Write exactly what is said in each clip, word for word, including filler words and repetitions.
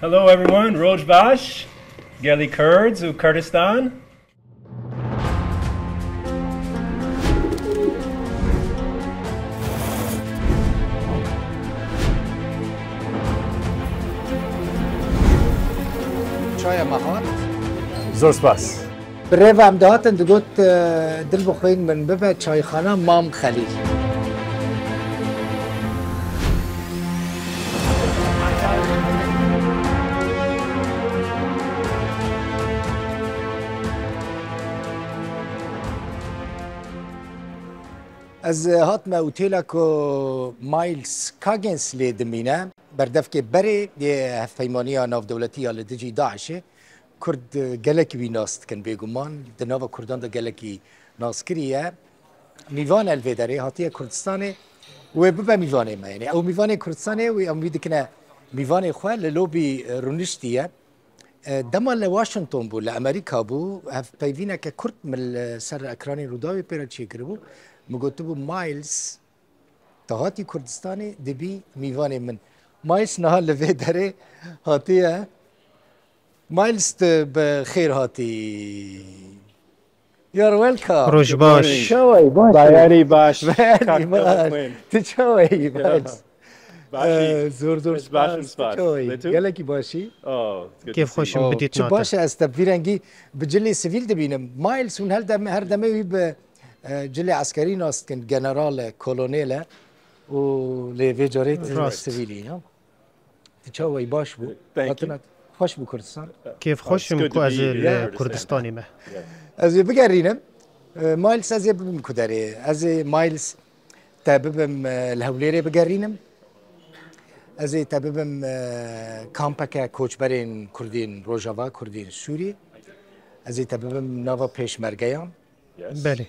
Hello everyone, Roj Baş, gelî Kurds û Kurdistan. Çaya me hat. Zor spas. Bi rêve em dihatin digot, e, dil bi xwên min bibe çayxana Mam Xelîl. Ez hatime otêla ku Miles Coggins lê dimîne, berdevkê berê yê hevpeymaniya navdewletî ya li dijî DAIŞê. Kurd, e, gelekî wî nas dikin bêguman. Di nava Kurdan de gelekî naskirî ye. Mîvan e li vê derê, hatiye Kurdistanê. Wê bibe mîvanê me. Yanî ew mîvanê Kurdistanê, wê em wî dikine mîvanê xwe. Li lobî, e, rûniştî ye. E, dema li Washington bû, li Amerîka bû, hevpeyvîneke kurt min li ser ekranên Rûdawê pê re çêkiribû. Min gotibû, Miles, tu hatî Kurdistanê, dibî mîvanê min. Miles niha li vê derê hatiye. Miles, tu bi xêr hatî. You're welcome. Roj baş. Çawa yî, baş yî? Bayarî baş. Bayarî baş. Tu çawa yî, Miles? Baş î. Ee, zor zor spas. Baş î, spas. Tu çawa yî? Lê tu? Gelekî baş î. Oh, it's good to see you. Kêf xweş im. Oh, bidît çi nate. Baş e, ez te bi vî rengî bi cilê sivîl dibînim. Miles hûn her dem-, her demê wî bi, e, cilê eskerî nas dikin, general e, kolonel e û lê vê carê tu sivîl î, ya. Rast. Tu çawa yî, baş bû? Thank you. Hatina xweş bû Kurdistan. Kêf xweş im ku ez li Kurdistanê me. It's good to be here. Yeah. Ez ê bigerînim. E, Miles, ez ê bibim ku derê. Ez ê Miles te bibim, e, li Hewlêrê bigerînim. Ez ê te bibim, e, kampeke koçberên Kurdên Rojava, Kurdên Sûrî. Ez ê te bibim nava pêşmergeyan. Yes. Belê.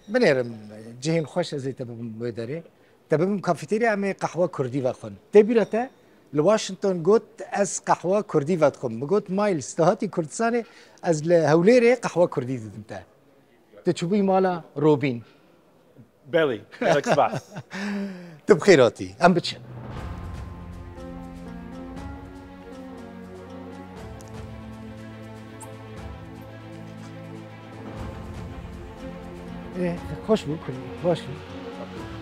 Binêrim, cihên xweş ez ê te bibim wê derê. Te bibim kafeterya, em ê qehwa kurdî vexwin. Tê bîra te, li Washington got, ez qehwa kurdî vedixwim. Min got, Miles, tu hatî Kurdistanê, ez li Hewlêrê qehwa kurdî didim te. Tu çûbûyî mala Robîn. Belê, gelek spas. Tu bi xêr hatî. Em biçin. Ê, xweş bû, baş bû.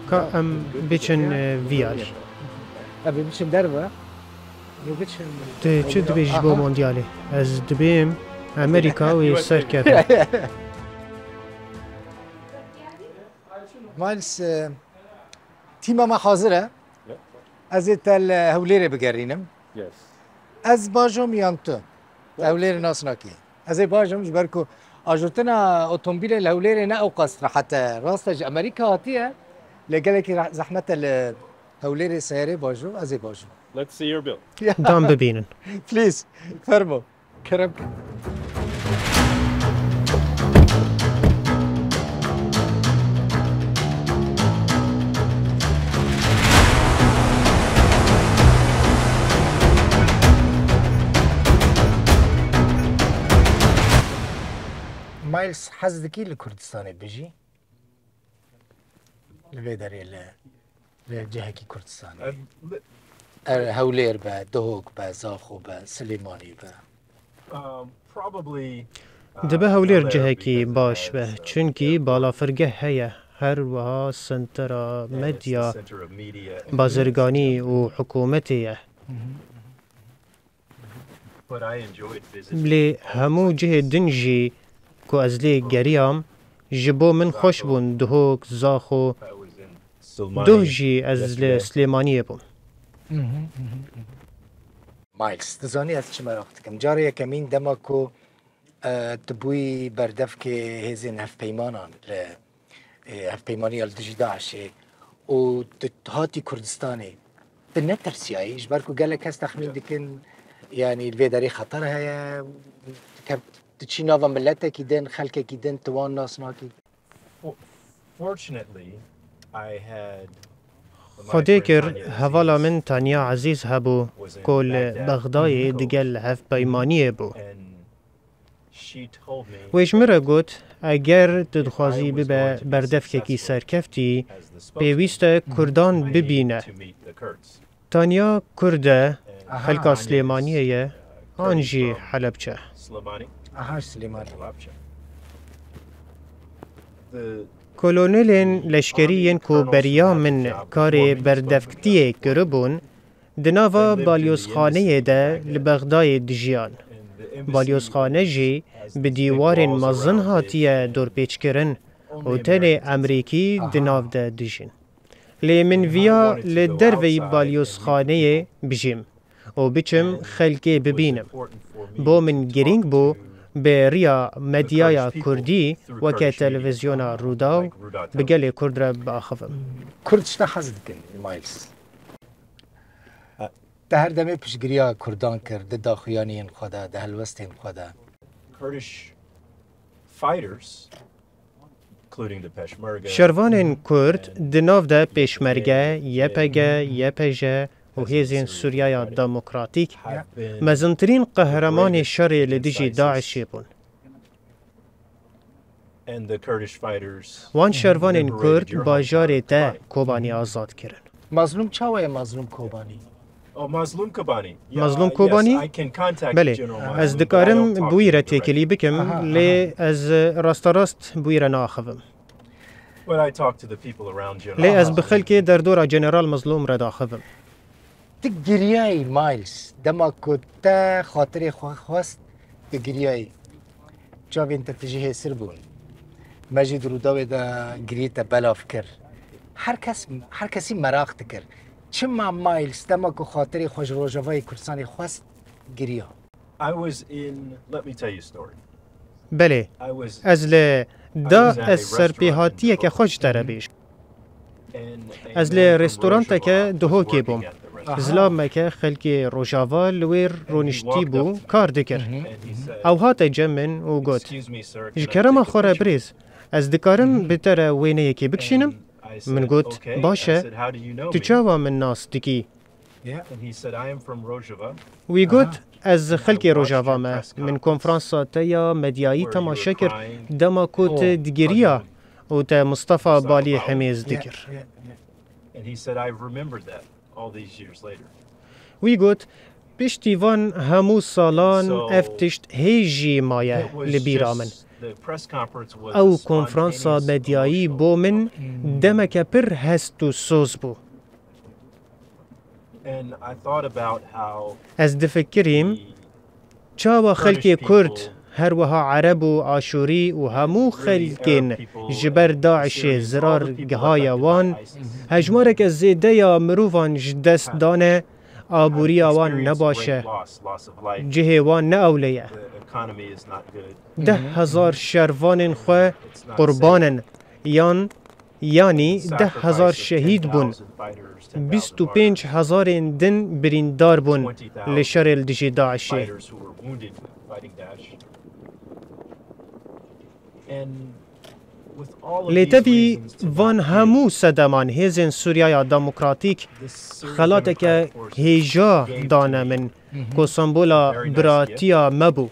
Ka em biçin, e, vî yarî. Em biçin derve. Em biçin. Tu çi dibêjî ji bo Mondyalê? Aha. Ez dibêm Amerîka wê serkeve. Miles, e, tîma me hazir e. Yep. Ez ê te li Hewlêrê bigerînim. Yes. Ez bajom yan tu? Hewlêrê nas nakî. Ez ê bajom, ji ber ku ajotina otomobîlê li Hewlêrê ne ew qas rehet e. Rast e, ji Amerîka hatiye. Lê gelekî re-, zehmet e li Hewlêrê seyarê bajo, ez ê bajom. Let's see your bill. Ya. Dan bibînin. Please, fermo. Kerem ke. Miles, hez dikî li Kurdistanê bijî? Li vê derê li Li cihekî Kurdistanê. Ev li- Er Hewlêr be, Duhok be, Zaxo be, Silêmanî be. Um, probably, uh, Dibe Hewlêr cihekî baş be, çunkî balafirgeh heye, her wiha sentera medya, bazirganî û hikûmetê ye. Lê hemû cihê din jî ku ez lê geriyam, ji bo min xweş bûn. Duhok, Zaxo, duh jî ez li Silêmaniyê bûm. Miles, dizanî ez çi meraq dikim? Carê yekemîn dema ku, e, tu bûyî berdevkê hêzên hevpeymanan li e, hevpeymaniya li dijî DAIŞê û tu hatî Kurdistanê, tu netirsiyayî? Ji ber ku gelek kes texmîn dikin, yanî li vê derê xeter heye, tu ke-, tu çî nava miletekî din, xelkekî din, tu wan nas nakî. Fo-, fortunately, I had Xwedê kir, hevala min Tanya Ezîz hebû, ku li Bexdayê digel hevpeymaniyê bû. Wê ji min re got, eger tu dixwazî bibe berdevkekî serkeftî, pêwîst e Kurdan bibîne. Tanya Kurd e, xelka Silêmaniyê ye, an jî Helepçe. Aha, Silêmanî. Kolonelên leşkerî yên ku beriya min karê berdevkitiyê kiribûn, di nava balyozxaneyê de li Bexdayê dijiyan. Balyozxane jî bi dîwarên mezin hatiye dorpêçkirin û tenê Emerîkî di nav de dijîn. Lê min viya li derveyî balyozxaneyê bijîm û biçim xelkê bibînim. Bo min girîng bû bi riya medyaya kurdî weke televîzyona Rûdaw bi gelê kurd re biaxivim. Kurd ji te hez dikin, Miles. Te her demê piştgiriya kurdan kir, di daxuyaniyên xwe de, di helwestên xwe de. Kurdish fighters, including the Peshmerga, Şervanên kurd, di nav de Pêşmerge, Y P G, Y P J û Hêzên Sûriyaya Demokratîk, mezintirîn qehremanê şerê li dijî DAIŞê bûn. Wan şervanên kurd bajarê te Kobanî azad kirin. Mazlûm çawa ye, Mazlûm Kobanî? Oh, Mazlûm Kobanî. Mazlûm Kobanî? Belê, ez dikarim bi wî re têkilî bikim, lê ez rasterast bi wî re naaxivim. Lê ez bi xelkê derdora General Mazlûm re daxivim. Tu giriyayî, Miles, dema ku te xatirê xwe xwest, tu giriyayî. Çavên te tijî hêsir bûn. Me jî di Rûdawê de girî te belav kir. Her kes, her kesî meraq dikir. Çima Miles dema ku xatirê xwe ji Rojavayê Kurdistanê xwest, giriya? I was in, let me tell you a story. Belê, ez li da ez serpêhatiyeke xwe ji te re bêjim. Ez li restoranteke Duhokê bûm. Zilameke xelkê Rojava li wêr roniştî bû, kar dikir. Ew hate cem min û got, "Ji kerema xwe re birêz, ez dikarim bi te re wêneyekê bikişînim?" Min got, "Baş e, tu çawa min nas dikî?" Wî got, "Ez xelkê Rojava me. Min konferansa te ya medyayî temaşe kir, dema ku tu digiriya û te Mistefa Balî hemêz dikir." Wî got, "Piştî van hemû salan ev tişt hê jî maye li bîra min. Ew konferansa medyayî bo min demeke pir hest û soz bû." Ez difikirîm, çawa xelkê Kurd, her wiha Ereb û Aşûrî û hemû xelkên ji ber DAIŞê zirar gihaye wan, hejmareke zêde ya mirovan ji dest dane, aboriya wan ne baş e, cihê wan ne ewle ye. Deh hezar şervanên xwe qurban in, yan Yanî deh hezar şehîd bûn, bîst û pênc hezarên din birîndar bûn li şerê li dijî DAIŞê. Lê tevî van hemû sedeman, Hêzên Sûriyaya Demokratîk xelateke hêja dane min, ku sembola biratiya me bû.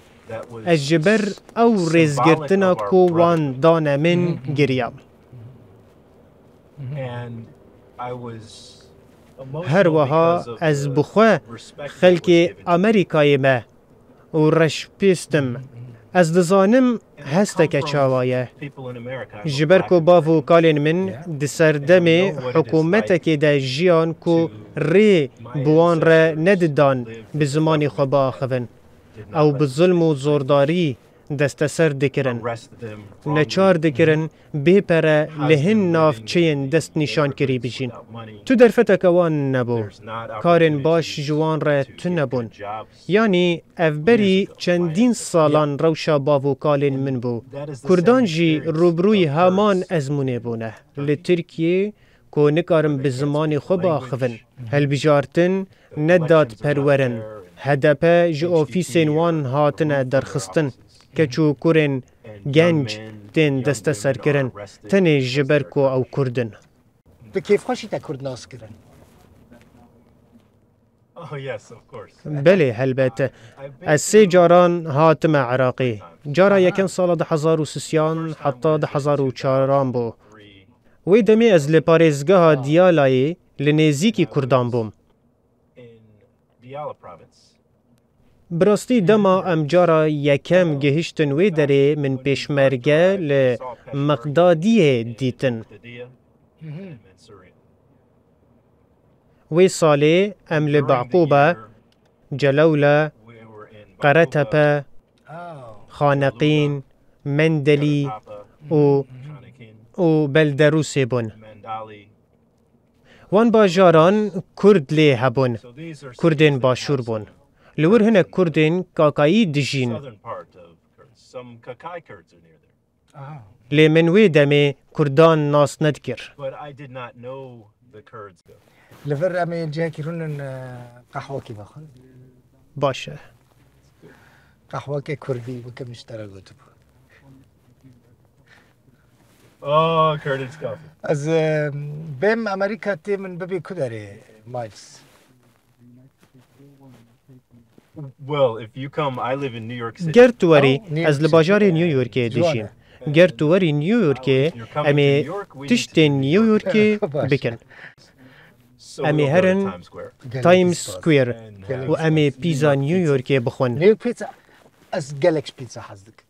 Ez ji ber ew rêzgirtina ku wan dane min giriyam. Her wiha ez bi xwe xelkê Amerîkayê me û reşpêst im. Ez dizanim hesteke çawa ye. Ji ber ku bav û kalên min di serdemê hikûmetekê de jiyan ku rê bi wan re nedidan bi zimanê xwe biaxivin. Ew bi zulm û zordarî desteser dikirin. Neçar dikirin bê pere li hin navçeyên destnîşankirî bijîn. Tu derfeteke wan nebû. Karên baş ji wan re tune bûn. Yanî ev berî çendîn salan rewşa bav û kalên min bû. Kurdan jî rûbirûyî heman ezmûnê bûne. Li Tirkiyê ku nikarin bi zimanê xwe biaxivin. Hilbijartin, nedadperwer in. H D P ji ofîsên wan hatine derxistin. Keç û kurên genc tên desteserkirin, tenê ji ber ku ew kurd in. Bi kêfxweşî te kurd nas kirin? Belê, helbet. Ez sê caran hatime Iraqê. Cara yekem sala du hezar û sisiyan heta du hezar û çaran bû. Wê demê ez li parêzgeha Diyalayê li nêzîkî Kurdan bûm. Bi rastî dema em cara yekem gihiştin wê derê, min pêşmerge li Miqdadiyê dîtin. Wê salê em li Baqûbe, Celewle, Qeretepe, Xaneqîn, Mendelî û, û Belderûsê bûn. Wan bajaran Kurd lê hebûn. Kurdên başûr bûn. Li wir hinek Kurdên Kakayî dijîn. Lê min wê demê Kurdan nas nedikir. Li vir em ê cihekî rûnin, e, qehwekî vexwin. Baş e. Qehweke Kurdî, weke min ji te re gotibû. Oh, Kurdish coffee. Ez, e, bêm Amerîka tê min bibê ku derê, Miles? Ger tu werî, ez li bajarê New Yorkê dijîm. Ger tu werî New Yorkê, em ê tiştên New Yorkê bikin. Em ê herin Times Square û em ê pîza New Yorkê bixwin. New York pizza, ez gelek ji pizza hez dikim.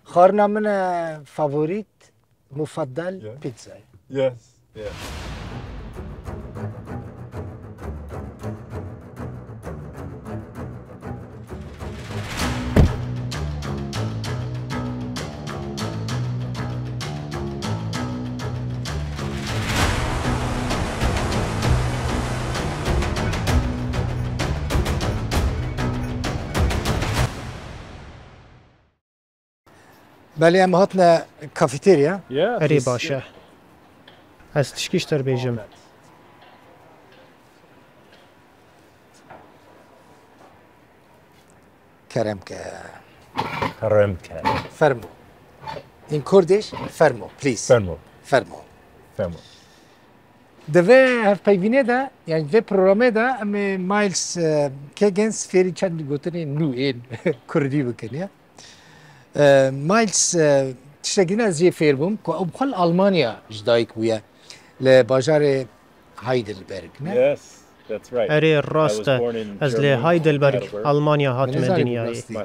Xwarina min e favorît, mufaddel pizza ye. Yes. Yeah. Belê em hatine kafeterya. Erê baş e. Ez tişkî ji te re bêjim. Kerem ke. Kerem ke. Fermo. In Kurdish, fermo, please. Fermo. Fermo. Fermo. Di vê hevpeyvînê de, yani vê programê de em ê Miles e, Kegens fêrî çend gotinên nû ên Kurdî bikin ya. E, Miles, e, tiştekî din ez jê fêr bûm ku ew bi xwe li Almanya ji dayik bûye, li bajarê Heidelberg, ne? Yes, that's right. Erê, rast e. Ez li Heidelberg, Almanya hatime dinyayê.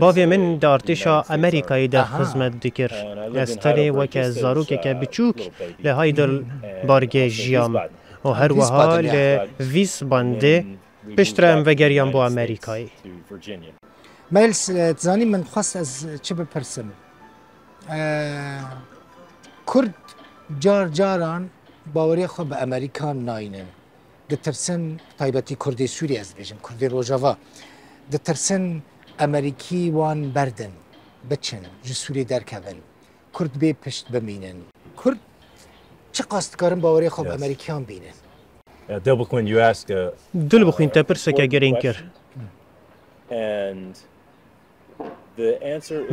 Bavê min di artêşa Amerîkayê de xizmet dikir. Ez tenê weke zarokeke biçûk li Heidelbergê jiyam û her wiha li Wiesbadenê. Piştre em vegeriyan bo Amerîkayê. Miles, e, dizanî min xwest ez çi bipirsim? E, Kurd car caran baweriya xwe bi Amerîka naynin. Ditirsin, taybetî Kurdê Sûriyê ez dibêjim, Kurdê Rojava, ditirsin Amerîkî wan berdin, biçin, ji Sûriyê derkevin. Kurd bê pişt bimînin. Kurd çiqas dikarin baweriya xwe bi Amerîkiyan bînin? Dilbixwîn, te pirseke girîng kir.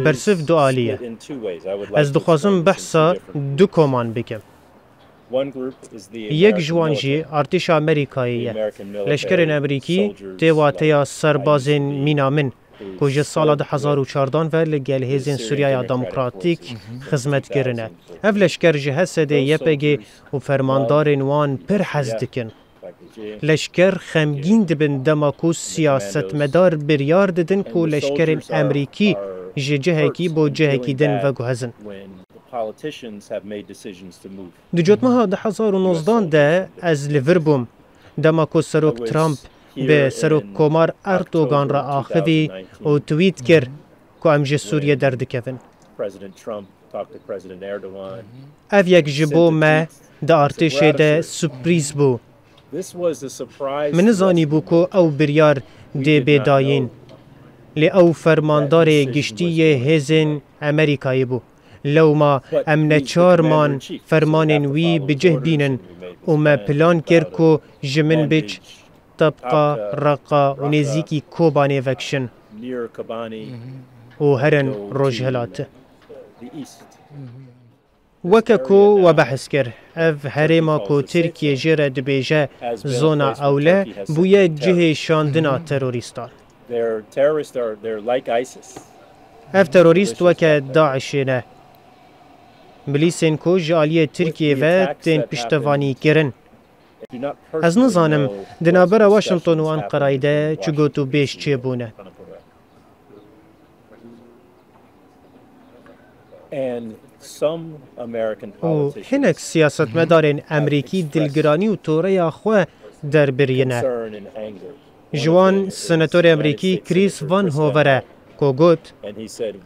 Bersiv du alî ye. Ez dixwazim behsa du koman bikim. Yek ji wan jî artêşa Amerîkayê ye. Leşkerên Amerîkî tê wateya serbazên mîna min. Ku ji sala du hezar û çardan ve li gel Hêzên Sûriyaya Demokratîk xizmet kirine. Ev leşker ji H S D, Y P G û fermandarên wan pir hez dikin. Leşker xemgîn dibin dema ku siyasetmedar biryar didin ku leşkerên Emerîkî ji cihekî bo cihekî din veguhezin. Di cotmeha du hezar û nozdan de ez li vir bûm. Dema ku Serok Trump bi Serok Komar Erdogan re axivî û twît kir ku em ji Sûriyê derdikevin. Ev yek ji bo me di artêşê de surprîz bû. Min nizanîbû ku ew biryar dê bê dayîn. Lê ew fermandarê giştî yê hêzên Amerîkayê bû. Lewma em neçar man fermanên wî bi cih bînin û me plan kir ku ji min biç Tebqa, Reqa û nêzîkî Kobanê vekişin û herin rojhilat. Weke ku we behs kir, ev herêma ku Tirkiye jê re dibêje zona ewle, bûye cihê şandina terorîstan. Ev terorîst weke DAIŞê ne. Milîsên ku ji aliyê Tirkiyê ve tên piştevanî kirin. Ez nizanim di navbera Washington û Enqerayê de çi got û bêj çêbûne. Û hinek siyasetmedarên Emerîkî dilgiranî û toreya xwe derbirîne. Ji wan senatorê Emerîkî Chris Van Hoover e, ku got,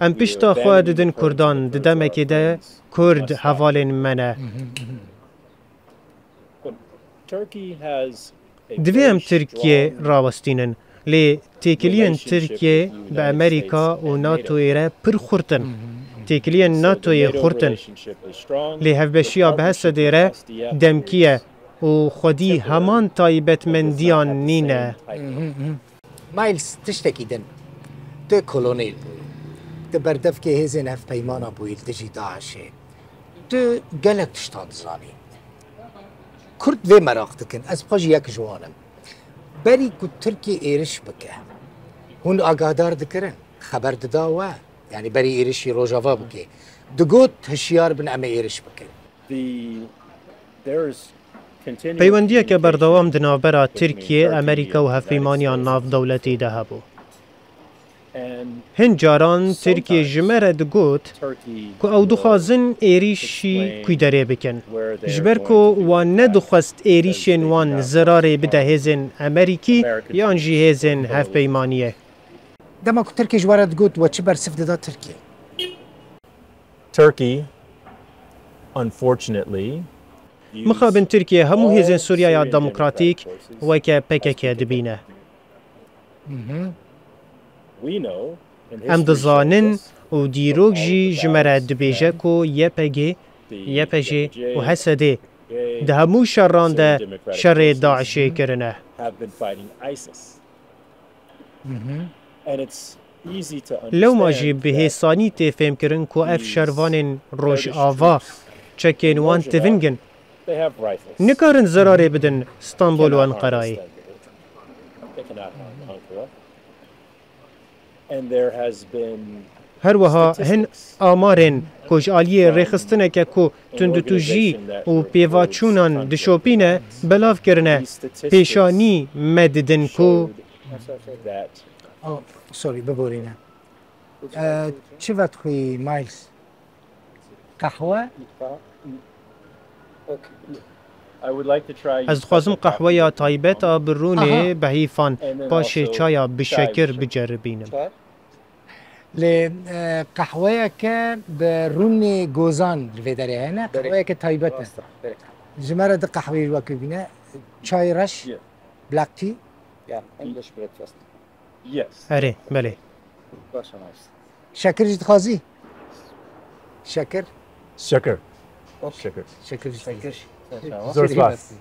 "Em pişta xwe didin Kurdan, di demekê de Kurd hevalên me ne." Divê em Tirkiye rawestînin, lê têkiliyên Tirkiye bi Amerîka û NATOyê re pir xurt in. Têkiliyên NATOyê xurt in, lê hevbeşiya bi Hesedê re demkî ye û xwedî heman taybetmendiyan nîne. Miles, tiştekî din. Tu kolonêl bûyî. Tu berdevkê hêzên hevpeymana bûyî li dijî DAIŞê. Tu gelek tiştan dizanî. Kurd vê meraq dikin. Ez xwe jî yek ji wan im. Berî ku Tirkiye êriş bike, hûn agahdar dikirin. Xeber dida we. Yanî berî êrişî Rojava bike. Digot, hişyar bin, em ê êriş bikin. Peywendiyeke berdewam di navbera Tirkiye, Amerîka û hevpeymaniya navdewletî de hebû. Hin caran Tirkiye ji me re digot ku ew dixwazin êrîşî kuyderê bikin, ji ber ku wan nedixwest êrîşên wan zerarê bide hêzên Amerîkî yan jî hêzên hevpeymaniyê. Dema ku Tirkiye ji we re digot, we çi bersiv dida Tirkiye? Turkey, unfortunately, Mixabin Tirkiye hemû hêzên Sûriyaya Demokratîk weke P K K dibîne. Em dizanin û dîrok jî ji me re dibêje ku Y P G, Y P J û H S D di hemû şeran de şerê DAIŞê kirine. Lewma jî bi hêsanî tê fêmkirin ku ev şervanên Rojava çekên wan tiving in. Nikarin zerarê bidin Stenbol û Enqerayê. Her wiha hin amarên ku ji aliyê rêxistineke ku tundutûjî û pêvaçûnan dişopîne, belav kirine, pêşanî me didin ku Oh, sorry, biborîne. E, çi vedixwî, Miles? Qehwe? Ez dixwazim qehweya taybet a bi rûnê behîfan, paşê çaya bi şekir biceribînim. Lê, e, qehweyeke bi rûnê gozan li vê derê hene, qehweyeke taybet e. Ji me re di qehweyê ji we bîne. Çay reş, black tea. Erê, belê. Şekir jî dixwazî? Şekir? Şekir. Şekir. Şekir jî. Zor spas.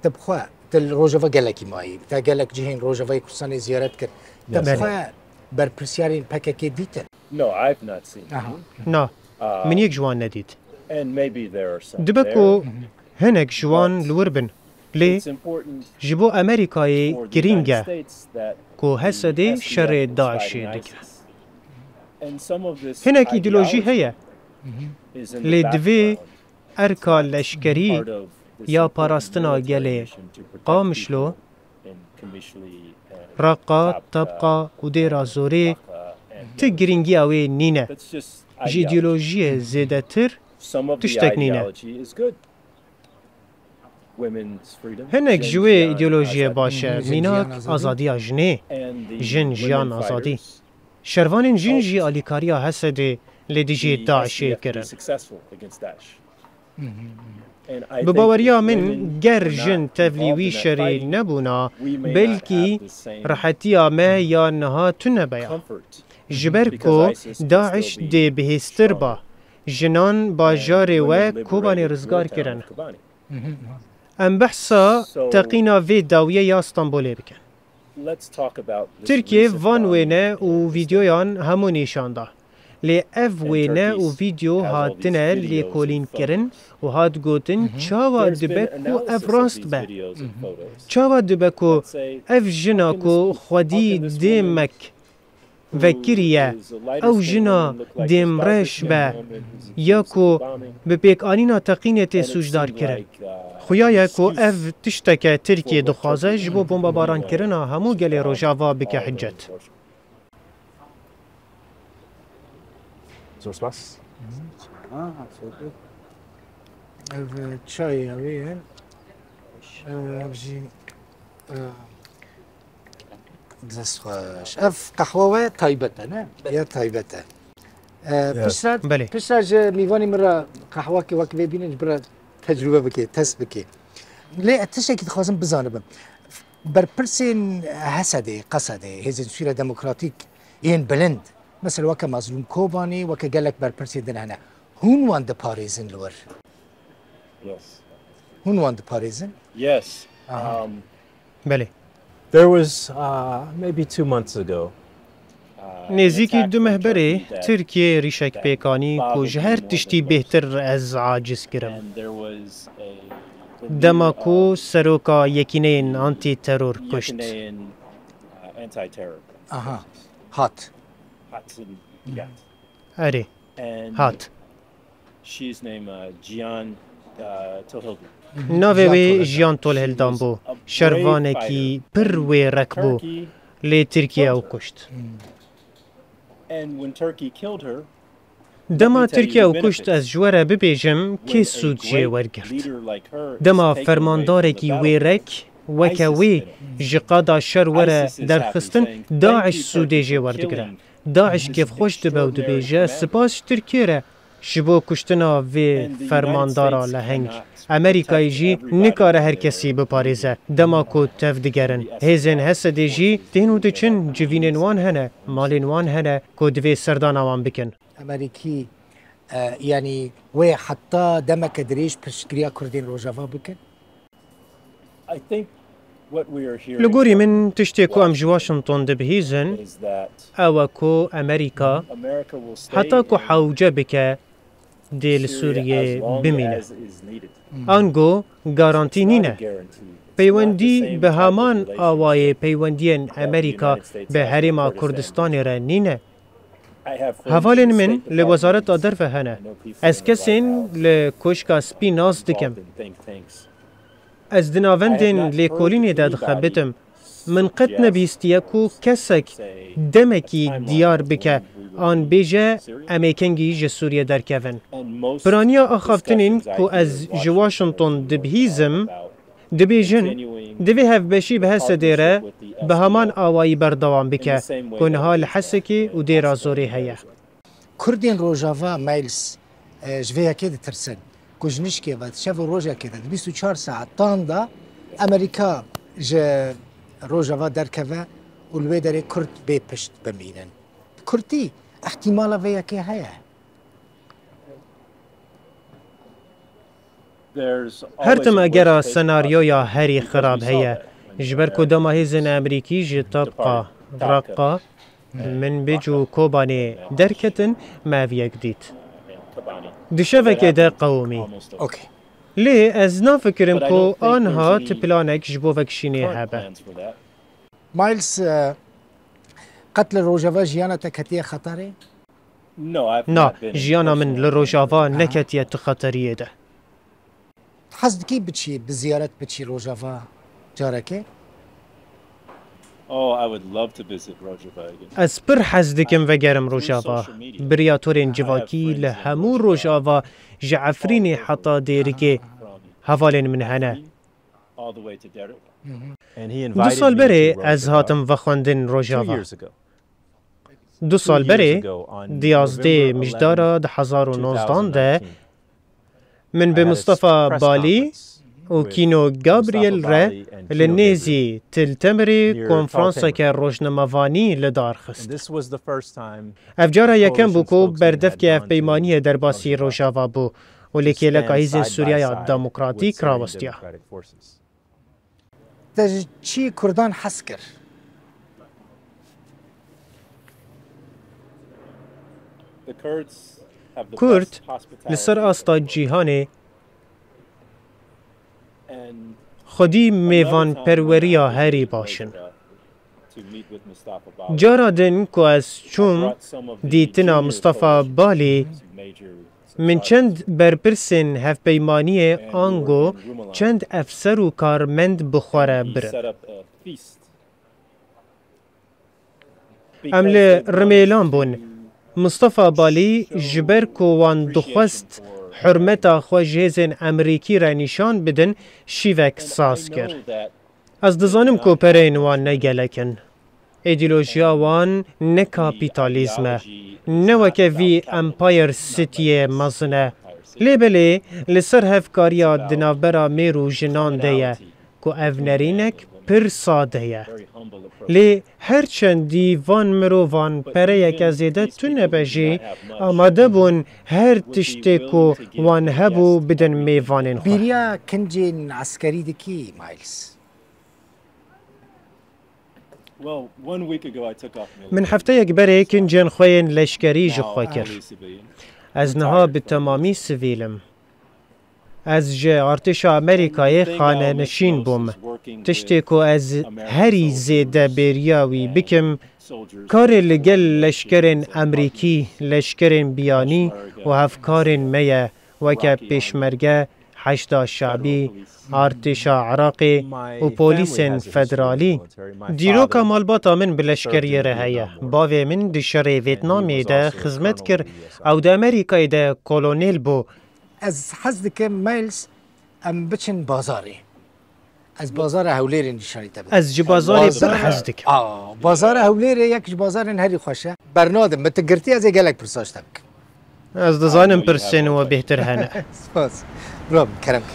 Te bi xwe, te li Rojava gelekî mayî. Te gelek cihên Rojavayê Kurdistanê ziyaret kir. Te bi xwe berpirsiyarên P K K dîtin? Na, min yek ji wan nedît. Dibe ku hinek ji wan li wir bin. Lê ji bo Amerîkayê girîng e ku H S D şerê DAIŞê dike. Hinek îdeolojî heye, lê divê erka leşkerî ya parastina gelê Qamişlo, Reqa, Tebqa û Dêra Zorê ti girîngiya wê nîne. Ji îdeolojiyê zêdetir tiştek nîne. Hinek ji wê îdeolojiyê baş e, mînak azadiya jinê, jin, jiyan, azadî. Şervanên jin jî alîkariya H S D'ê li dijî DAIŞê kirin. Bi baweriya min, ger jin tevlî wî şerî nebûna, belkî rehetiya me ya niha tune be ya. Ji ber ku DAIŞ dê bihêztir ba, jinan bajarê we Kobanê rizgar kirin. Em behsa teqîna vê dawiyê ya Stenbolê bikin. Tirkiye van wêne û vîdeoyan hemû nîşan da. Lê ev wêne û vîdeo hatine lêkolînkirin û hat gotin, çawa dibe ku ev rast be? Çawa dibe ku ev jina ku xwedî dê mek vekiriye. Ew jina dêmreş be ya ku bi pêkanîna teqînê tê sûcdar kirin. Xuya ye ku ev tişteke Tirkiye dixwaze ji bo bombebaran kirina hemû gelê Rojava bike hicet. Zor spas. Ev çayê ew ê, ev jî, e, dest xweş. Ev qehwe we taybet e, ne? Ya taybet e. E, Ya. Piştre, Belê. Piştre ji mîvanî min re qehwekê wek vê bînin, ji bira tecrube bike, test bike. Lê ez tiştekî dixwazim bizanibim. Berpirsên Hesedê, Qesedê, Hêzên Sûriya Demokratîk yên bilind, mesela weke Mazlûm Kobanî, weke gelek berpirsên din hene. Hûn wan diparêzin li wir? Yes. Hûn wan diparêzin? Yes. Aha. Um, Belê. There was, uh, maybe two months ago, uh, an Nêzîkî attack du from meh berê Turkey that Tirkiye rîşek pêk anî ku ji her tiştî bêhtir ez aciz kirim. Dema ku seroka yekîneyên antî-teror kuşt. Aha, hat. Erê, hat. Navê wê Jiyan Tolhildan bû. Şervanekî pir wêrek bû. Lê Tirkiye ew kuşt. Dema Tirkiye ew kuşt, ez ji we re bibêjim, kê sûd jê wergirt? Dema fermandarekî wêrek weke wê ji qada şer were derxistin, DAIŞ sûdê jê werdigire. DAIŞ kêfxweş dibe û dibêje, spas ji Tirkiye re ji bo kuştina vê fermandara leheng. Amerîkayê jî nikare her kesî biparêze. Dema ku tev digerin, hêzên Hesedê jî tên û diçin, civînên wan hene, malên wan hene ku divê serdana wan bikin. Amerîkî, e, yanî wê heta demeke dirêj piştgiriya Kurdên Rojava bikin? Li gorî min, tiştê ku em ji Washington dibihîzin, ew e ku Amerîka, heta ku hewce bike, dê li Sûriyê bimîne. Ango garantî nîne. Peywendî bi heman awayê peywendiyên Amerîka bi Herêma Kurdistanê re nîne. Hevalên min li Wezareta Derve hene. Ez kesên li Koşka Spî nas dikim. Ez di navendên lêkolînê de dixebitim. Min qet nebihîstiye ku kesek demekî diyar bike an bêje, em ê kengî ji Sûriye derkevin. Piraniya axaftinên ku ez ji Washington dibihîzim, dibêjin, divê hevbeşî bi Hesedê re bi heman awayî berdewam bike ku niha li Hesekê û Dêra Zorê heye. Kurdên Rojava, Miles, e, ji vê yekê ditirsin ku ji nişkê ve di şev û rojekê de, di bîst û çar saetan de Amerîka ji Rojava derkeve û li wê derê Kurd bê pişt bimînin. Bi kurtî, îhtîmala vê yekê heye. Her tim egera senaryoya herî xirab heye, ji ber ku dema hêzên Amerîkî ji Tabqa, Raqqa, Minbic û Kobanê derketin, me ev yek dît. Di şevekê de qewimî. Okey. Lê ez nafikirim ku anha ti planek ji bo vekişînê hebe. Miles, e, qet li Rojava jiyana te ketiye xeterê? Na, jiyana min li Rojava neketiye tu xeteriyê de. Hez dikî biçî, bi ziyaret biçî Rojava carekê? Oh, I would love to visit Rojava again. Ez pir hez dikim vegerim Rojava. Bi riya torên civakî li hemû Rojava, ji Efrînê heta Dêrikê, hevalên min hene. Du sal berê ez hatim vexwendin Rojava. Du sal berê, di yazdê Mijdara du hezar û nozdan de, min bi Mustafa Balî û Kîno Gabriel re li nêzî Til Temirê konferanseke rojnamevanî li dar xist. Ev cara yekem bû ku berdevkê hevpeymaniyê derbasî Rojava bû û li kêleka Hêzên Sûriyaya Demokratîk rawestiya. Te ji çi Kurdan hez kir? Kurd li ser asta cîhanê xwedî mêvanperweriya herî baş in. Cara din ku ez çûm dîtina Mustafa Balî, min çend berpirsên hevpeymaniyê ango çend efser û karmend bi xwe re birin. Em li Rimêlan bûn. Mustafa Balî ji ber ku wan dixwest hurmeta xwe ji hêzên Emerîkî re nîşan bidin, şîvek saz kir. Ez dizanim ku pereyên wan ne gelek in. Îdeolojiya wan ne kapîtalîzm e, ne weke vî Empire Cityê mezin e. Lê belê li ser hevkariya di navbera mêr û jinan de ye, ku ev nerînek pir sade ye. Lê her çendî van mirovan pereyeke zêde tune be jî, amade bûn her tiştê ku wan hebû bidin mêvanên xwe. Bîriya kincên eskerî dikî, Miles? Min hefteyek berê kincên xwe yên leşkerî ji xwe kir. Ez niha bi temamî sivîl im. Ez ji artêşa Amerîkayê xanenişîn bûm. Tiştê ku ez herî zêde bêriya wî bikim, karê li gel leşkerên Emerîkî, leşkerên biyanî û hevkarên me ye, weke Pêşmerge, Heşda Şabî, artêşa Iraqê û polîsên federalî. Dîroka malbata min bi leşkeriyê re heye. Bavê min di şerê Vêtnamê de xizmet kir, ew di Amerîkayê de kolonêl bû. Ez hez dikim, Miles, em biçin bazarê. Ez bazara Hewlêrê nîşanî te bidim. Ez ji bazarê pir hez dikim. Aa, bazara Hewlêrê yek ji bazarên herî xweş e. Bernadim, min tu girtî, ez ê gelek pirsa ji te bikim. Ez dizanim pirsên we bêhtir hene. Spas. Bira min, kerem ke.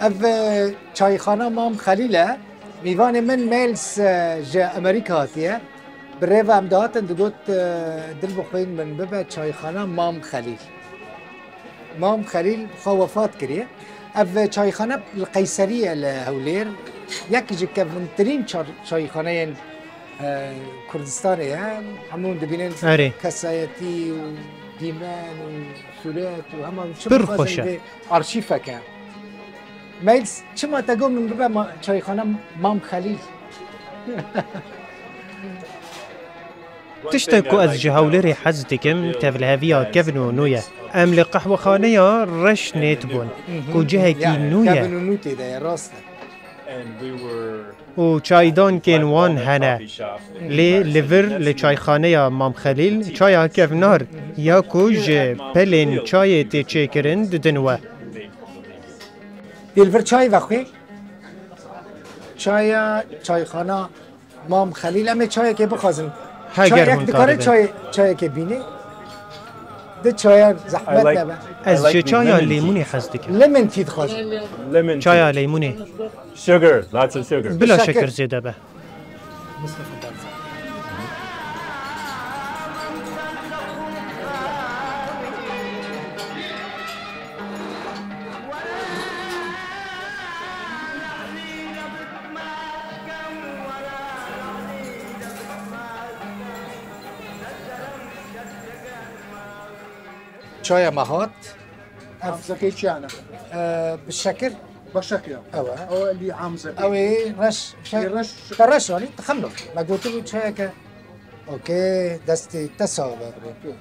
Ev, e, çayxana Mam Xelîl e. Mîvanê min Miles, e, ji Amerîka hatiye. Bi rê ve em dihatin digot, e, dil bi xwe min bibe çayxana Mam Xelîl. Mam Xelîl xwe wefat kiriye. Ev çayxane li Qeyserî ye li Hewlêr. Yek ji kevintirîn çar-, çayxaneyên, e, Kurdistanê ye. Hemû hûn dibînin. Erê. Kesayetî û dîmen û sûret û hema çi bixwazin vê arşîfeke. Miles, çima te got min bibe ma-, çayxane Mam Xelîl? Tiştek ku ez ji Hewlêrê hez dikim, tevliheviya kevn û nû ye. Em li qehwexaneya Reş Nêt bûn, ku cihekî nû ye. Kevn û nû tê de ye, rast e. Û çaydankên wan hene. Lê li vir li çayxaneya Mam Xelîl çaya kevnar ya ku ji pelên çayê tê çêkirin didin we. Dê li vir çayê vexwê. Çaya, çayxana Mam Xelîl, em ê çayekê bixwazin. Heger hûn dikare karin. Çay, çayekê bînê. Di çaya zehmet nebe. Ez ji çaya lêmûnê hez dikim. Lemon tea dixwazim. Lemon tea. Çaya lêmûnê. Sugar, lots of sugar. Bila şeker zêde be. Çaya me hat. Ev zekê çi yani? E, bi şekir. Başak ya. Ew e. O li amze. Ew ê reş, Ê reş. Te reş anî, te xem lo. Me gotibû çayeke. Okey, destê te sax be.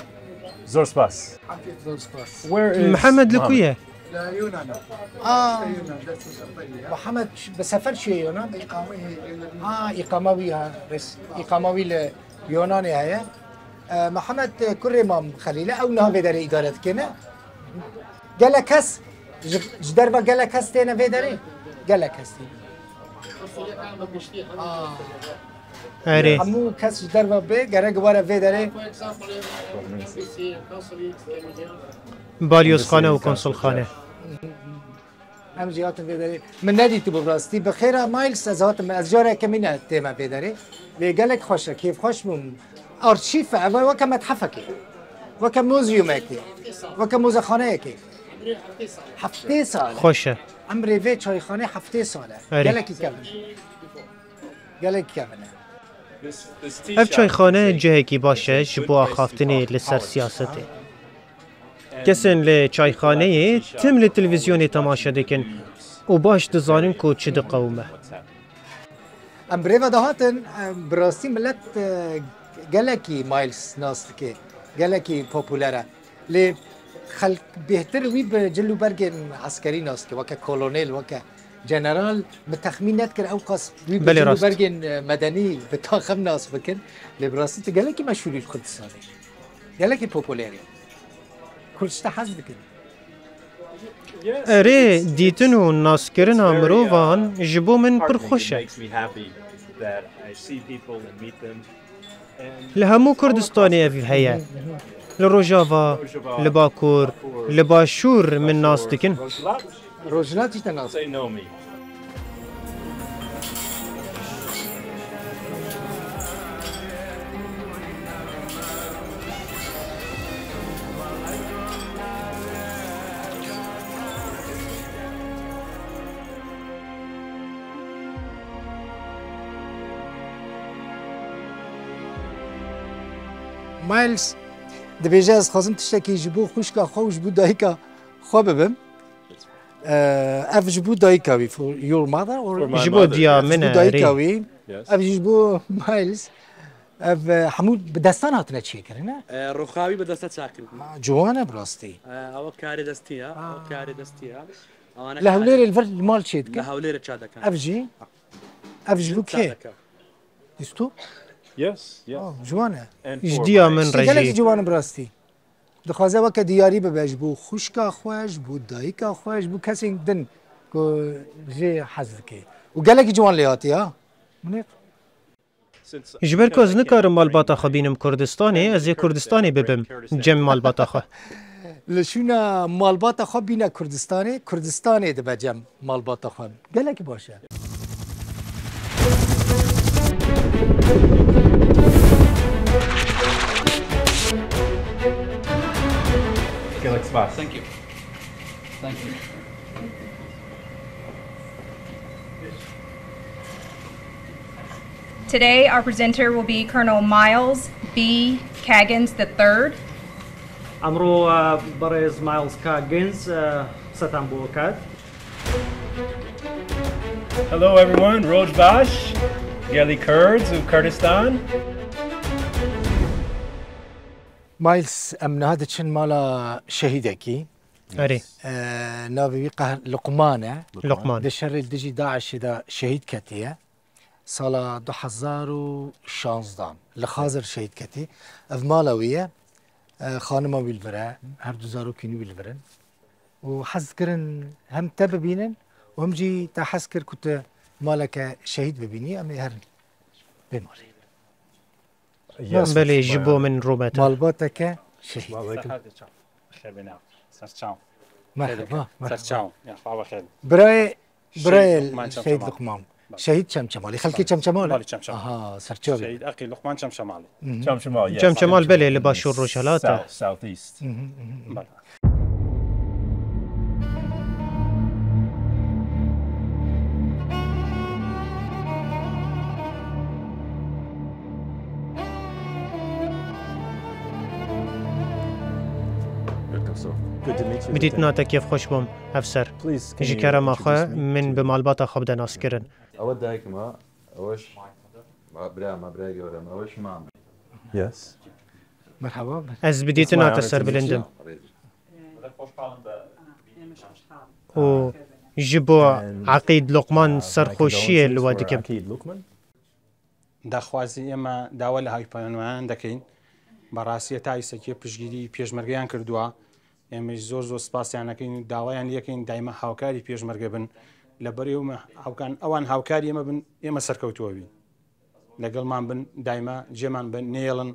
Zor spas. Zor spas. Where is Mihemed li ku ye? Li Yunanê. Aa. Yunanê, destê seferiye. Mihemed bi sefer çûye Yunan? Îqameyê Yunanê. Aa, îqama wî ha, res. Îqama wî li Yunanê heye. E, Mihemed, e, kurê Mam Xelîl e, ew niha vê derê îdare dike, ne? Gelek kes, ji, ji derve gelek kes têne vê derê? Gelek kes têne. Erê. Hemû kes ji derve bê gerek were vê derê. Balyozxane û konsulxane. Em jî hatin vê derê. Min nedîtibû bi rastî. Bi xêra Miles ez hatim. Ez cara yekemîn e tême vê derê. Lê gelek xweş e, kêfxweş bûm. Arşîf e, ev e weke methefekê. Weke muzyumekê. Weke muzexaneyekê. Heftê sal e. Xweş e. Emrê vê çayxanê heftê sal e. Erê. Gelekî kevin. Gelekî kevin e. Ev çayxane cihekî baş e ji bo axaftinê li ser siyasetê. Kesên li çayxaneyê tim li televîzyonê temaşe dikin û baş dizanin ku çi diqewime. Em bi rê ve dihatin, em bi rastî milet, e, gelekî Miles nas dike, gelekî popûler e. Lê xelk bêhtir wî bi cil û bergên eskerî nas dike, weke kolonêl, weke general. Min texmîn nedikir ew qas wî bi Belê cil û rast. bergên, e, medenî bi taxim nas bikin. Lê bi rastî tu gelekî meşhûr î li Kurdistanê. Gelekî popûler î. Kurd ji te hez dikin. Erê, dîtin û naskirina mirovan ji bo min pir xweş e. Li hemû Kurdistanê ev heye. Li Rojava, li Bakur, li Başûr min nas dikin. Rojhilat jî te nas dikin. Miles dibêje, ez xwazim tiştekî ji bo xwişka xwe û ji bo dayika xwe bibim. Ev ji bo dayika wî, for your mother or? Ji bo diya min e, dayika wî. Ev jî ji bo Miles. Ev, e, hemû bi destan hatine çêkirin, e? E, rûxa wî bi desta çakirin. Ha, ciwan e bi rastî. E, ew karê destî ye, ew karê destî ye. Li Hewlêrê li vir li mal çêdikin? Li Hewlêrê çêdikin. Ev jî? Ev ji bo kê? Dîsto? Yes, yes. Oh, ciwan e. Ji diya min re jî. Gelek ciwan e bi rastî. Dixwaze weke diyarî bibe ji bo xwişka xwe, ji bo dayika xwe, ji bo kesên din ku jê hez dike. Û gelekî ciwan lê hatiye, ha? Munîr? Ji ber ku ez nikarim malbata xwe bînim Kurdistanê, ez ê Kurdistanê bibim cem malbata xwe. Li şûna malbata xwe bîne Kurdistanê, Kurdistanê dibe cem malbata xwe. Gelekî baş e. Gelek spas. Thank you. Thank you. Today, our presenter will be Colonel Miles B. Caggins the third. ئەمڕۆ، ئە، بەڕێز مایلز کاگنز، ئە، قسەتان بۆ کات. Hello everyone, Roj Bash, Gelî Kurds of Kurdistan. Miles, em niha diçin mala şehîdekî. Erê. Ee, navê wî Qehr-, Luqman e. Luqman. Di şerê li dijî DAIŞê de şehîd ketiye. Sala du hezar û şanzdan li Xazir şehîd ketî. Ev mala wî ye. Ee, xanima wî li vir e. Her du zarokên wî li vir in. Û hez kirin hem te bibînin û hem jî te hez kir ku tu maleke şehîd bibînî, em ê herin vê malê. Belê, ji bo min rûmet e. Malbateke şehîd. Xêr bîne. Ser çav. Merhaba, merhaba. Ser çav. Ya, xwe xêr. Birayê, birayê Şehîd Luqman Şehîd Çemçemal. Luqman. Şehîd Çemçemalî. Xelkê Çemçemal e? Balî Çemçemal. Aha, serçavê. Şehîd Eqî Luqman Çemçemalî. Mhm. Çemçemal, yes. Çemçemal, belê, li Başûr Rojhilat e. South, southeast. Mhm, mhm, mhm. Belê. Welcome, sir. Good to meet you. Bi dîtina te kêfxweş bûm, efser. Please, can you introduce me to... Ji kerema xwe, min bi malbata xwe bide naskirin. Ew dayik me, ew ji ma-, bira me, birayê gevra me, ew ji mam. Yes. Merhaba. Ez bi dîtina te serbilind im. û ji bo Eqîd Luqman serxweşiyê li we dikim. Daxwazî ئێمە داوا لە هاوپەیمانان دەکەین، بەڕاستی هەتا ئیسەکیە پشتگیری پێشمەرگەیان کردووە، ئێمەش زۆر زۆر سپاسیان دەکەین و داوایان لێ دەکەین دایمە هاوکاری پێشمەرگە بن، لەبەر ئێمە هاوکان، ئەوان هاوکاری ئێمە بن، ئێمە سەرکەوتووە بین. لەگەڵمان بن، دایمە جێمان بن، نێڵن.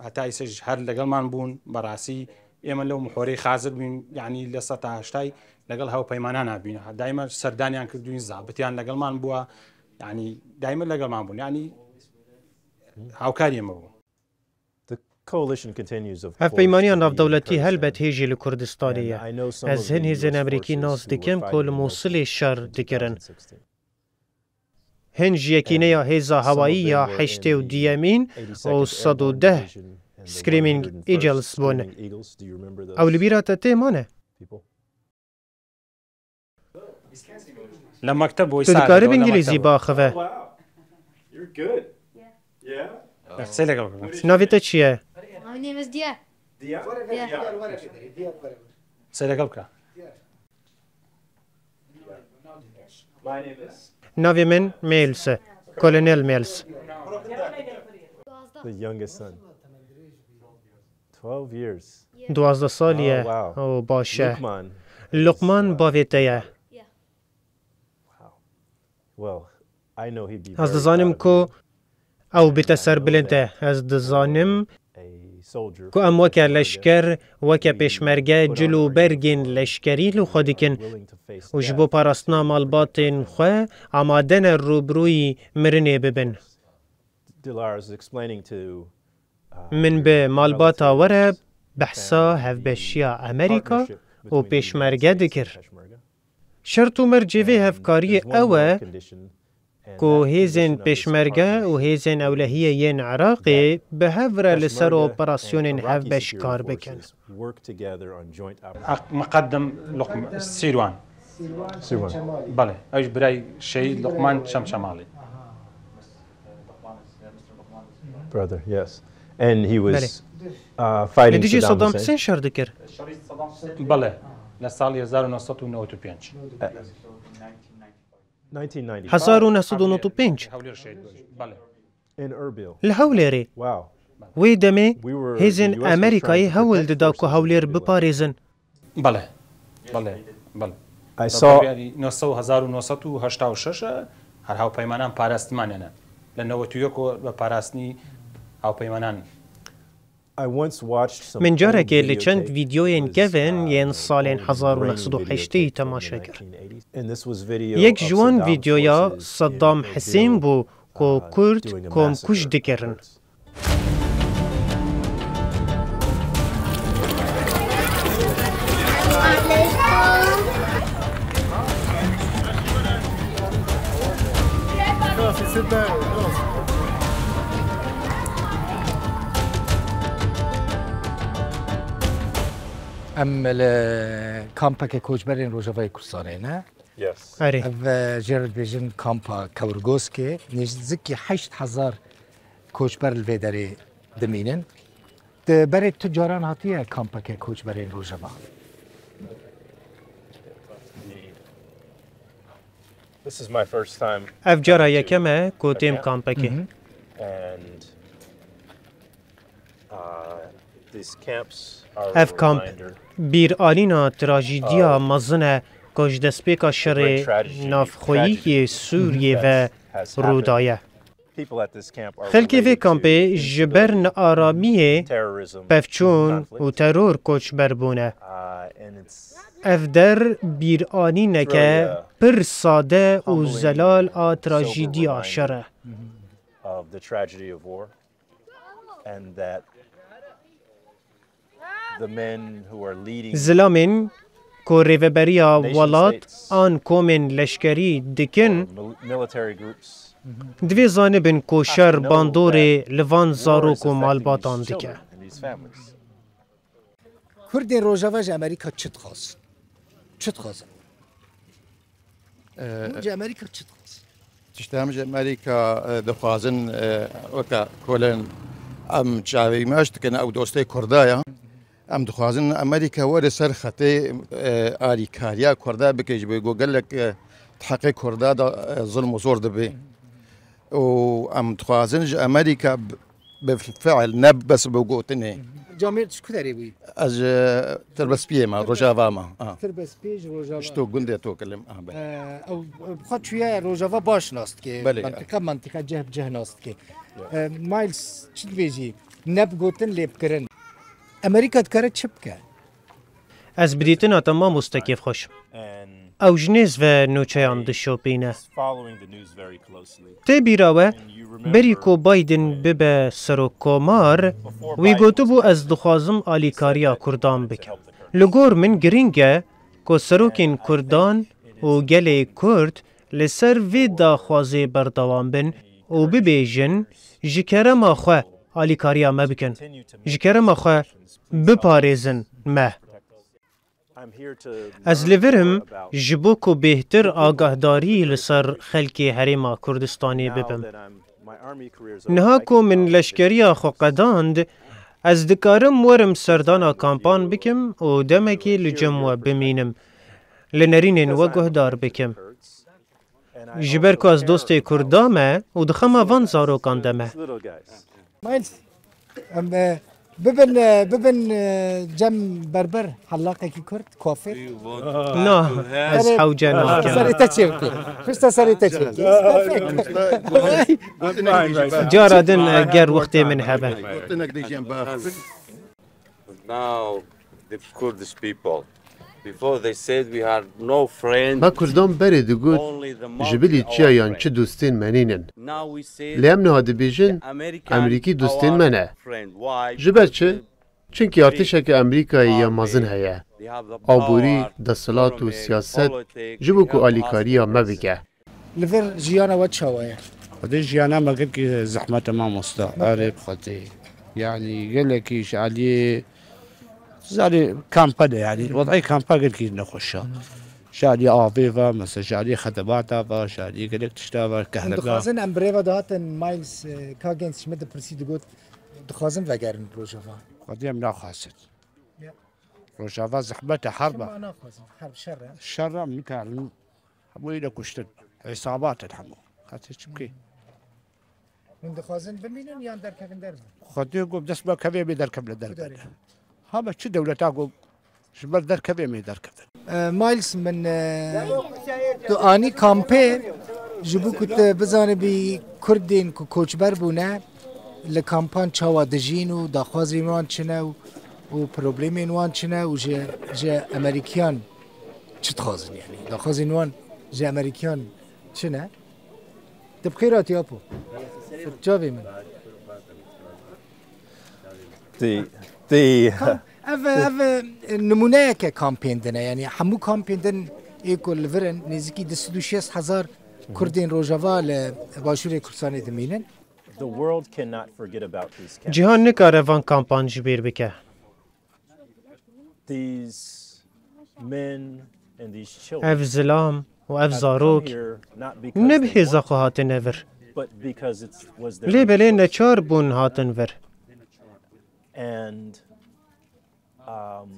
هەتا ئیسەش هەر لەگەڵمان بوون. بەڕاستی ئێمە لەو محۆرەی خازر بووین، یعنی لە سەد تا هەشتای لەگەڵ هاوپەیمانان بووین. دایمە سەردانیان کردوین، زابتیان لەگەڵمان بووە، یعنی دایمە لەگەڵمان بوون، یعنی هاوکاری ئێمە بوو. Ev peymaniya navdewletî helbet hêjî li Kurdistanê ye. Ez hin hêzên Amerîkî nas dikim ku li Mûsilê şer dikirin. Hin ji yekîneya hêza hewayî ya heştê û duyemîn û sed û deh Screaming Eagles bûn. Ew li bîra te tê mane? لە مەکتەب بۆی Tu dikarî bi îngilîzî biaxive. قسەی لەگەڵ بکە. Navê te çi ye? My name is Dia. Dia? Yeah. قسەی لەگەڵ بکە. Navê min Miles e. Kolonel Miles. The youngest son. Twelve years. Duwazdeh salî ye. Oh, wow. Oh, baş e. Luqman. Luqman bavê te ye. Wow. Well, I know he'd be very proud of you. Ez dizanim ku ew bite serbilind e. Ez dizanim ku em weke leşker, weke pêşmerge cil û bergên leşkerî li xwe dikin û ji bo parastina malbatên xwe amade ne rûbirûyî mirinê bibin. Min bi malbata we re behsa hevbeşiya Amerîka û Pêşmerge dikir. Şert û mercê vê hevkariyê ew e ku hêzên Pêşmerge û hêzên ewlehiyê yên Iraqê bi hev re li ser operasyonên hevbeş kar bikin. مقدم لقم-، سیروان. سیروان. بەڵێ، ئەویش برای شەهید لوقمان چەمچەماڵی. Brother, yes. And he was, Belê. Uh, fighting Li dijî Saddam Hussein. Saddam Hussein şer dikir. بەڵێ، لە ساڵی هەزار و نۆ سەد و نەوەد و پێنج. Nineteen ninety-five. Hezar û neh sed û nod û pênc. هەولێر شەهید بوو. بەڵێ. In Erbil. Li Hewlêrê. Wow. Wê demê hêzên Amerîkayê hewl dida ku Hewlêr biparêzin. بەڵێ، بەڵێ، بەڵێ. I saw نۆ سەد، هەزار و نۆ سەد و هەشتا و شەش، هەر هاوپەیمانان پاراستمانیانە. لە نەوەد و یەک بە پاراستنی هاوپەیمانان. I once watched some old videotape. Min carekê li çend vîdyoyên kevin yên salên hezar û neh sed û heştê temaşe kir. And this was video of Saddam's forces in Erbil, uh, doing a massacre. Yek ji wan vîdyoya Saddam Hussein bû ku Kurd komkuj dikirin. Em li kampeke koçberên Rojavayê Kurdistanê ne? Yes. Erê. Ev, e, jê re dibêjin kampa Kewrgoskê. Nêzîkî heşt hezar koçber li vê derê dimînin. Te berê tu caran hatiye kampeke koçberên Rojava? This is my first time coming to a camp. Ev cara yekem e ku têm kampekê. Mhm. And, uh, these camps are a reminder of Ev kamp bîranîna trajîdiya mezin e ku ji destpêka şerê navxweyî yê Sûriyê ve rû daye. Xelkê vê kampê ji ber nearamiyê, pevçûn û teror koçber bûne. Ev der bîranîneke pir sade û zelal a trajîdiya şer e. Zilamên ku rêveberiya welat an komên leşkerî dikin, divê zanibin ku şer bandorê li van zarok û malbatan dike. Kurdên Rojava ji Amerîka çi dixwazin? Çi dixwazin? Hûn ji Amerîka çi dixwazin? Tişta em ji Amerîka, e, dixwazin, e, weke kolên em çavê îmaş dikin, ew dostê Kurda ye. Em dixwazin Amerîka were ser xetê, e, alîkariya Kurda bike, ji bo ku gelek, e, di heqê Kurda de, e, zilm û zor dibe. Û em dixwazin ji Amerîka bi, bi fiil, ne bes bi gotinê. Camêr, tu ji ku derê bûyî? Ez ji Tirbespiyê me, Rojava me. Ah. Tirbespiyê ji Rojava. Ji to gundê to kilim. Ah, belê. Ew, ew bi xwe çûye Rojava baş nas dike. Belê. Mantiqa, mantiqa ceh bi ceh nas dike. Eh, Miles, çi dibêjî? Ne bi gotin lê bi kirin. Amerîka dikare çi bike? Ez bi dîtina te mamoste kêfxweş im. Ew ji nêz ve nûçeyan dişopîne. Tê bîra we, berî ku Biden bibe serokkomar, wî gotibû, ez dixwazim alîkariya Kurdan bikim. Li gor min girîng e ku serokên Kurdan û gelê Kurd li ser vê daxwazê berdewam bin û bibêjin, ji kerema xwe alîkariya me bikin. Ji kerema xwe biparêzin me. Ez li vir im ji bo ku bêhtir agahdarî li ser xelkê Herêma Kurdistanê bibim. Niha ku min leşkeriya xwe qedand, ez dikarim werim serdana kampan bikim û demekê li cem we bimînim, li nerînên we guhdar bikim. Ji ber ku ez dostê Kurda me û di xema van zarokan de me. Miles, em, e, bibin, e, bibin, e, cem berber, hellaqekî Kurd, kuafêr. Na, ez hewce nakim. Serê te çêbikî. Pişta serê te çêbikî. Cara din, e, ger wextê min hebe. Now, the Kurdish people. Before they said we had no friend. Me Kurdan berê digot, ji bilî çiya yan çi dostên me nînin. Lê em niha dibêjin, Amerîkî dostên me ne. Ji ber çi? Çimkî artêşeke Amerîkayê ya mezin heye. Aborî, desthilat û siyaset ji bo ku alîkariya me bike. Li vir jiyana we çawa ye? Xwedê jiyana me gelkî zehmet e mamosta. Erê bi Xwedê. Yanî gelekî ji aliyê, ji aliyê kampa de yanî. Wed'ê kampa gelkî nexweş e. Ji aliyê avê ve, mesela ji aliyê xedemata ve, ji aliyê gelek tişta ve, kehreba. Hûn dixwazin em bi rê ve dihatin Miles, e, ka genç ji min dipirsî digot, dixwazin vegerin Rojava. Xwedê em naxwazin. Ya. Rojava zehmet e, herb e. Çima naxwazin? Herb şer e. Şer e, em nikarin. Hemû yine kuştin. Îsabat in hemû. Qet çi bikî? Hûn dixwazin bimînin yan derkevin derve? Xwedê ku dest me kevê bê derkevine derve. Ku derê? Ha me çi dewleta ku ji ber derkevê mê derkevin. E, Miles min, e, tu anî kampê ji bo ku tu bizanibî Kurdên ku koçber bûne li kampan çawa dijîn û daxwazên wan çi ne û, û problemên wan çi ne û ji, ji Amerîkiyan çi dixwazin, yanî daxwazên wan ji Amerîkiyan çi ne? Tu bi xêr hatî apo. Çavê min. Tê, tê. Kam-, ev, ev, e, nimûneyeke kampên din e. Yanî hemû kampên din ê ku li vir in, nêzîkî du sed û şêst hezar Kurdên Rojava li Başûrê Kurdistanê dimînin. The world cannot forget about these camps. Cîhan nikare van kampan ji bîr bike. These men and these children Ev zilam û ev have come zarok here not because ne bi they hêza want xwe to, hatine vir. But because it's, was their Lê belê only choice. Neçar bûn hatin vir. And, um,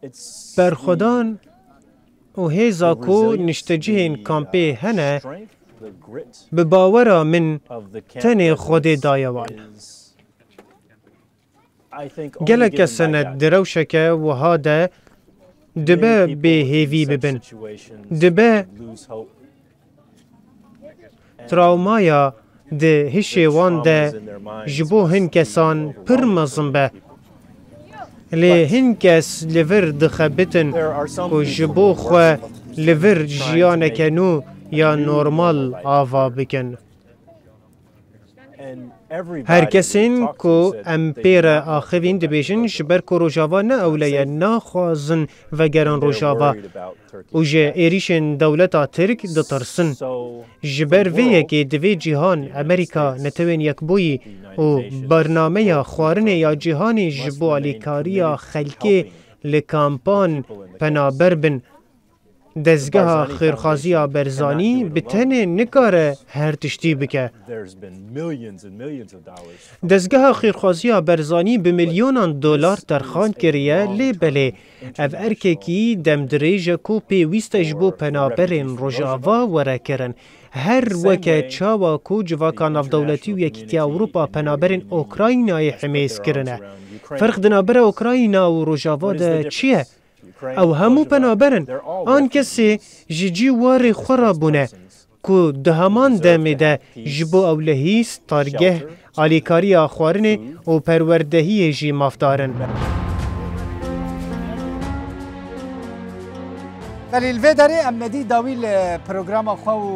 it's Berxwedan û hêza the ku resilience, niştecihên the, uh, kampê hene, strength, the grit bi bawera min of the camp tenê Xwedê veterans daye wan. Is Gelek kesene di rewşeke wiha de dibe bêhêvî bibin. Dibe trawmaya di hişê wan de ji bo hin kesan pir mezin be. Lê hin kes li vir dixebitin ku ji bo xwe li vir jiyaneke nû ya normal ava bikin. Her kesên ku em pê re axivîn dibêjin, ji ber ku Rojava ne ewle ye, naxwazin vegerin Rojava û ji êrîşên dewleta Tirk ditirsin. Ji ber vê yekê divê cîhan, Amerîka, Netewên Yekbûyî û bernameya xwarinê ya cîhanê ji bo alîkariya xelkê li kampan penaber bin. Dezgeha Xêrxwaziya Berzanî bi tenê nikare her tiştî bike. Dezgeha Xêrxwaziya Berzanî bi milyonan dolar terxan kiriye, lê belê ev erkekî demdirêj e ku pêwîst e ji bo penaberên Rojava were kirin. Her weke çawa ku civaka navdewletî û Yekîtiya Ewropa penaberên Ukraynayê himêz kirine. Ferq di navbera Ukrayna û Rojava de çi ye? Ew hemû penaber in. An kesê ji cî warê xwe re bûne, ku di heman demê de ji bo ewlehî, stargeh, alîkariya xwarinê û perwerdehiyê jî mafdar in. Belê, li vê derê em nedî dawî li programa xwe û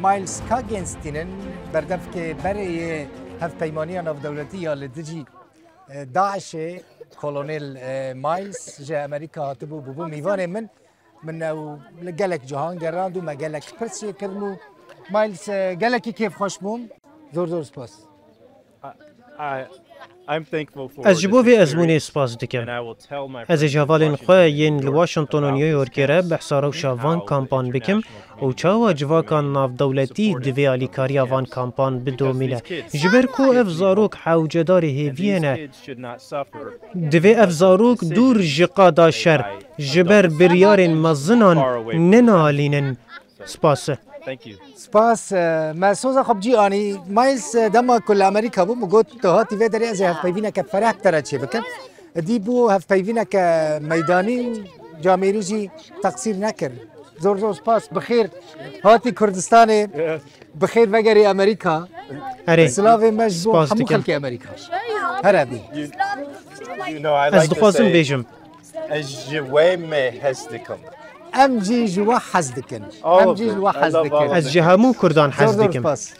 Miles Kagens tînin, berdevkê berê yê Hevpeymaniya Navdewletî ya li dijî e, DAIŞê, Kolonel, e, Miles ji Amerîka hatibû, bûbû mîvanê min. Min ew li gelek cihan gerand û me gelek pirs jê kirin û Miles, e, gelekî kêfxweş bûm. Zor zor spas. I, I, I'm thankful for Ez ji this bo vê ezmûnê experience, spas dikim. And I will tell my Ez ê ji friends in hevalên xwe Washington, yên li New York, Washington û New Yorkê re Texas, behsa rewşa van kampan bikim û çawa civakan navdewletî divê alîkariya van kampan bidomîne. Ji ber ku ev zarok hewcedarê hêviyê ne, divê ev zarok dûr ji qada şer, ji ber biryarên mezinan nenalînin. Spas. Spas, e, me soza xwe bi cî anî. Miles, e, dema ku li Amerîka bû, min got, tu hatî vê derê, ez ê hevpeyvîneke fereh bi te re çêbikim. Dî bû hevpeyvîneke meydanî û camêrî jî teqsîr nekir. Zor zor spas. Bi xêr hatî Kurdistanê. Bi xêr vegerî Amerîka. Erê. Silavê me ji bo Spas hemû dikim. Xelkê Amerîka. Here bî. You know, I Ez like to dixwazim say, bêjim. Ez ji wê me hez dikim. Em jî ji we hez dikin. All Em of jî ji them. We I hez love all dikin. of Ez them. ji hemû Kurdan Zor hez zor dikim. Spas.